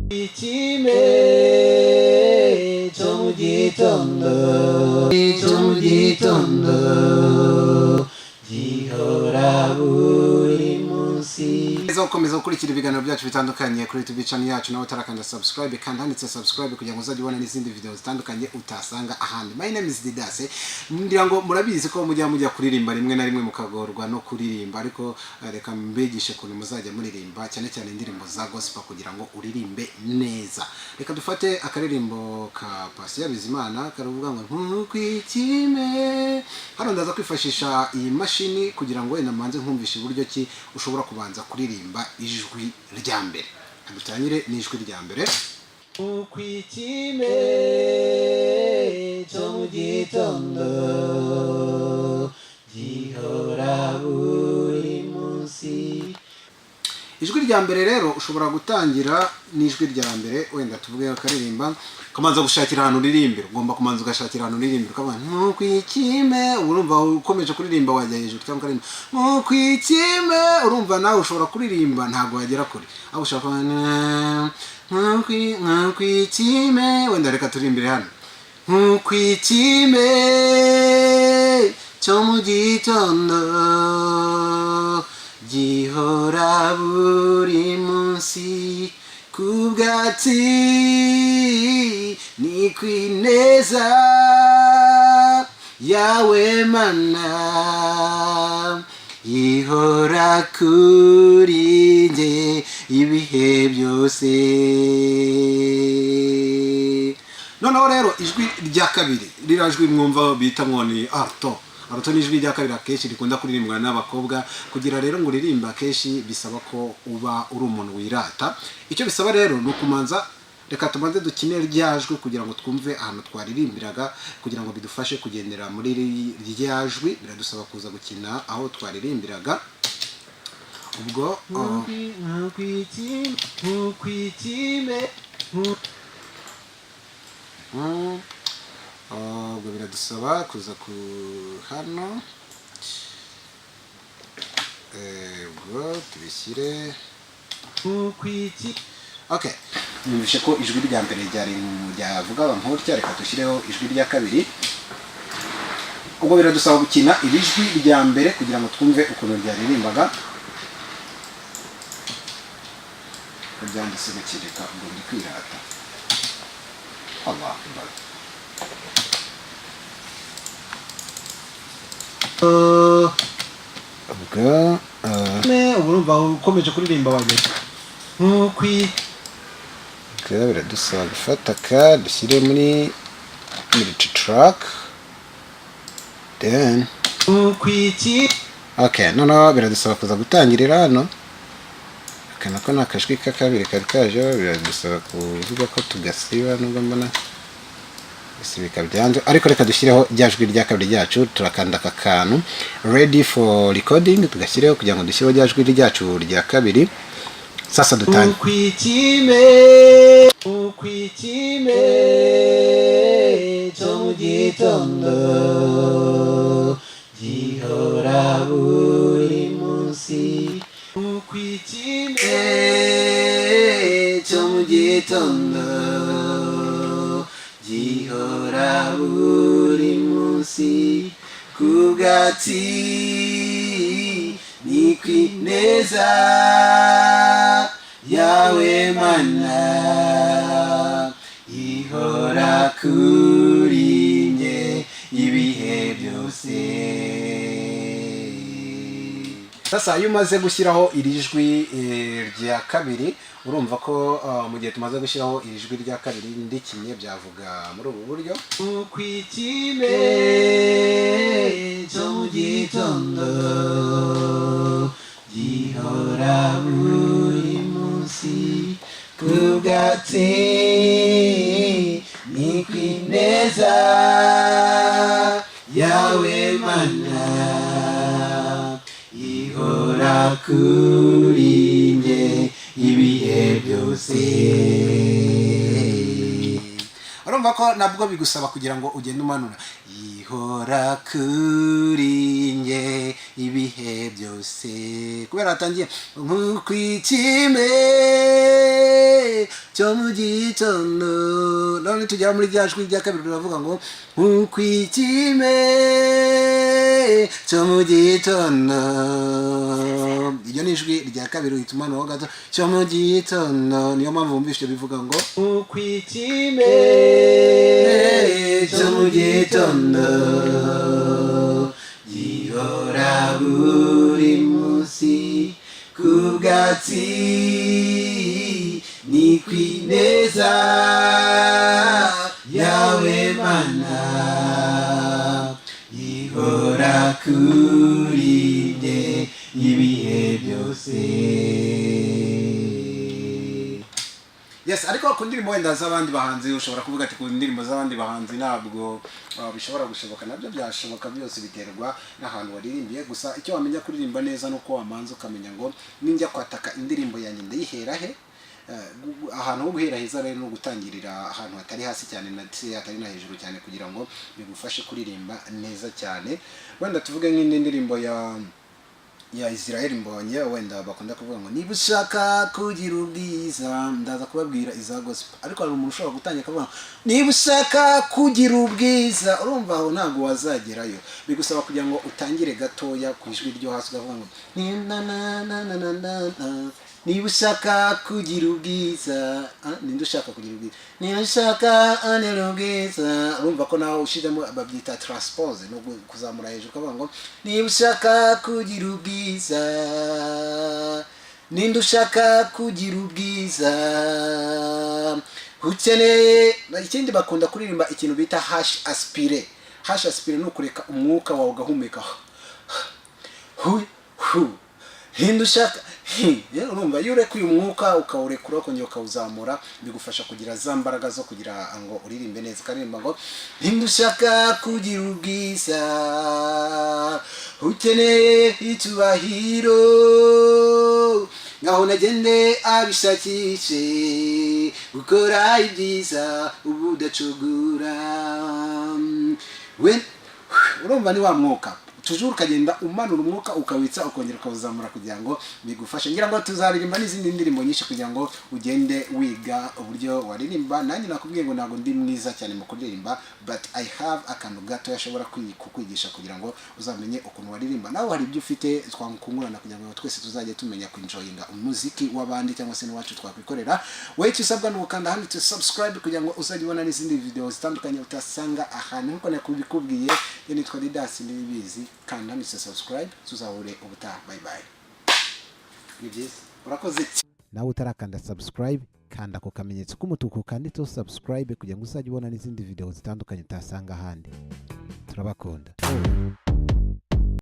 Ikime cyo mu gitondo, cyo mu gitondo, gihora buri munsi. Neza gukomeza gukurikira ibiganiro byacu bitandukanye kuri YouTube channel yacu. Nawe utarakanda subscribe, kandi handitse subscribe kugira ngo uzajye ubona n'izindi video zitandukanye utasanga ahandi. My name is Didase. Ngira ngo murabizi ko mujya kuririmba, rimwe na rimwe mukagorwa no kuririmba, ariko reka mbigishe ukuntu muzajya muririmba, cyane cyane indirimbo za gospel, kugira ngo uririmbe neza. Reka dufate akaririmbo ka Patient Bizimana karavuga ngo "Ntukwikime". Hano ndaza kwifashisha iyi mashini kugira ngo wenda mbanze nkumvishe uburyo ki ushobora kubanza kuririmba ijwi rya mbere. Dutangire n'ijwi rya mbere. Ukwikime cyo mu gitondo gihora buri munsi. Ijwi rya mbere rero, ushobora gutangira n'ijwi rya mbere. Wenda tuvuge akaririmba, ukabanza gushakira ahantu uririmbira. Ugomba kubanza ugashakira ahantu uririmbira, ukavuga "ntukwikime". Urumva ukomeje kuririmba wajya hejuru, cyangwa ukaririmba "ntukwikime", urumva nawe ushobora kuririmba ntabwo wagera kure. Aho ushobora kuvuga "ntukwikime", wenda reka turirimbire hano: "Ntukwikime cyo mu gitondo gihora buri munsi, ku bwatsi ni kwineza yawe Mana ihora kuri njye ibihe byose." Noneho rero ijwi rya kabiri, ririya jwi mwumva bita ngo ni alto. Alto ni ijwi rya kabiri, akenshi rikunda kuririmbwa n'abakobwa. Kugira rero ngo uririmbe, akenshi bisaba ko uba uri umuntu wirata. Icyo bisaba rero ni ukumanza, reka tubanze dukine rya jwi kugira ngo twumve ahantu twaririmbiraga, kugira ngo bidufashe kugendera muri rya jwi. Biradusaba kuza gukina aho twaririmbiraga. Ubwo Ntukwikime. Ubwo biradusaba kuza ku hano. Ubwo tubishyire. Ntukwiki. Okay, numvise ko ijwi rya mbere ryari ryavuga nk'utya. Reka dushyireho ijwi rya kabiri. Ubwo biradusaba gukina iri jwi rya mbere kugira ngo twumve ukuntu ryaririmbaga. Ko byanditse gukireka, ubwo ndi kwirata. Allah Akbar. Ubwo Ubu urumva ukomeje kuririmba wagera ntukwi. Ubwo biradusaba gufata aka, dushyire muri multi track, then Ntukwiki. Okay, noneho biradusaba kuza gutangirira hano. Aka nako ni akajwi ka kabiri kari kajeho. Biradusaba kuvuga ko tugasiba, nubwo mbona gusibika byanze, ariko reka dushyireho rya jwi rya kabiri ryacu. Turakanda aka kantu "ready for recording", tugashyireho kugira ngo dushyireho rya jwi ryacu rya kabiri. Sasa dutangire. Ntukwikime, ntukwikime cyo mu gitondo gihora buri munsi, ntukwikime cyo mu gitondo gihora buri munsi, ku bwatsi ni kwineza yawe Mana ihora kuri njye ibihe byose. Sasa iyo umaze gushyiraho iri jwi rya kabiri, urumva ko mu gihe tumaze gushyiraho iri jwi rya kabiri, ndikinye byavuga muri ubu buryo: Ukwikime cyo mu gitondo gihora buri munsi, ku bwatsi ni kwineza yawe Mana ihora kuri njye ibihe byose. Urumva ko nabwo bigusaba kugira ngo ugende umanura "ihora kuri njye ibihe byose", kubera hatangiye "nkukwikime". cyo mu gitondo. None tugera muri rya jwi rya kabiri, turavuga ngo nk'uko ikime cyo mu gitondo. Iryo ni ijwi rya kabiri, uhita umanuraho gato, cyo mu gitondo. Niyo mpamvu wumvise bivuga ngo nk'uko ikime cyo mu gitondo gihora buri munsi ku bwatsi, ni kwineza yawe Mana ihora kuri njye ibihe byose. Yes, ariko ku ndirimbo wenda z'abandi bahanzi, ushobora kuvuga ati ku ndirimbo z'abandi bahanzi ntabwo bishobora gushoboka. Nabyo byashoboka, byose biterwa n'ahantu waririmbiye. Gusa icyo wamenya kuririmba neza ni uko wamanza ukamenya ngo ninjya kwataka indirimbo yanjye ndayihera he? Ahantu ho guhera heza rero ni ugutangirira ahantu hatari hasi cyane ndetse hatari na hejuru cyane, kugira ngo bigufashe kuririmba neza cyane. Wenda tuvuge nk'indi ndirimbo ya Israel Mbonye, wenda bakunda kuvuga ngo niba ushaka kugira ubwiza. Ndaza kubabwira iza gospel, ariko hari umuntu ushobora gutangira akavuga ngo niba ushaka kugira ubwiza. Urumva aho ntabwo wazagerayo. Bigusaba kugira ngo utangire gatoya ku ijwi ryo hasi, ukavuga ngo ni na na na na na na na, niba ushaka kugira ubwiza. Ninde ushaka kugira ubwiza? Niba ushaka anera ubwiza. Urumva ko nawe ushizemo, babyita transpose, no kuzamura hejuru, ukavuga ngo niba ushaka kugira ubwiza, ninde ushaka kugira ubwiza, ukeneye. Ikindi, bakunda kuririmba ikintu bita h aspiré. H aspiré ni ukureka umwuka wawe ugahumeka, hu hu, hinda ushaka hi. Urumva iyo urekuye umwuka, ukawurekura, ukongera ukawuzamura, bigufasha kugira za mbaraga zo kugira ngo uririmbe neza. Ukaririmba ngo hinda ushaka kugira ubwiza, ukeneye icyubahiro, ngaho nagende abishakishe gukora ibyiza ubu udacogora we. Urumva ni wa mwuka tujuru, ukagenda umanura umwuka, ukawitsa, ukongera ukawuzamura kugira ngo bigufashe. Ngira ngo tuzaririmba n'izindi ndirimbo nyinshi kugira ngo ugende wiga uburyo waririmba. Nanjye nakubwiye ngo ntabwo ndi mwiza cyane mu kuririmba, but I have akantu gato yashobora kukwigisha kugira ngo uzamenye ukuntu waririmba. Nawe hari ibyo ufite twakungurana kugira ngo twese tuzajye tumenya kwenjoyinga umuziki w'abandi cyangwa se n'iwacu twakwikorera. Wowe icyo usabwa ni ugukanda handitse subscribe kugira ngo uzajye ubona n'izindi video zitandukanye utasanga ahantu. Nkuko nakubikubwiye, yo nitwa Didas Nibizi. Kanda handitse subscribe, tuzahure ubutaha. Bye bye. Ni byiza, urakoze. Nawe utarakanda subscribe, kanda ako kamenyetso k'umutuku kanditseho subscribe kugira ngo uzajye ubona n'izindi video zitandukanye utasanga ahandi. Turabakunda.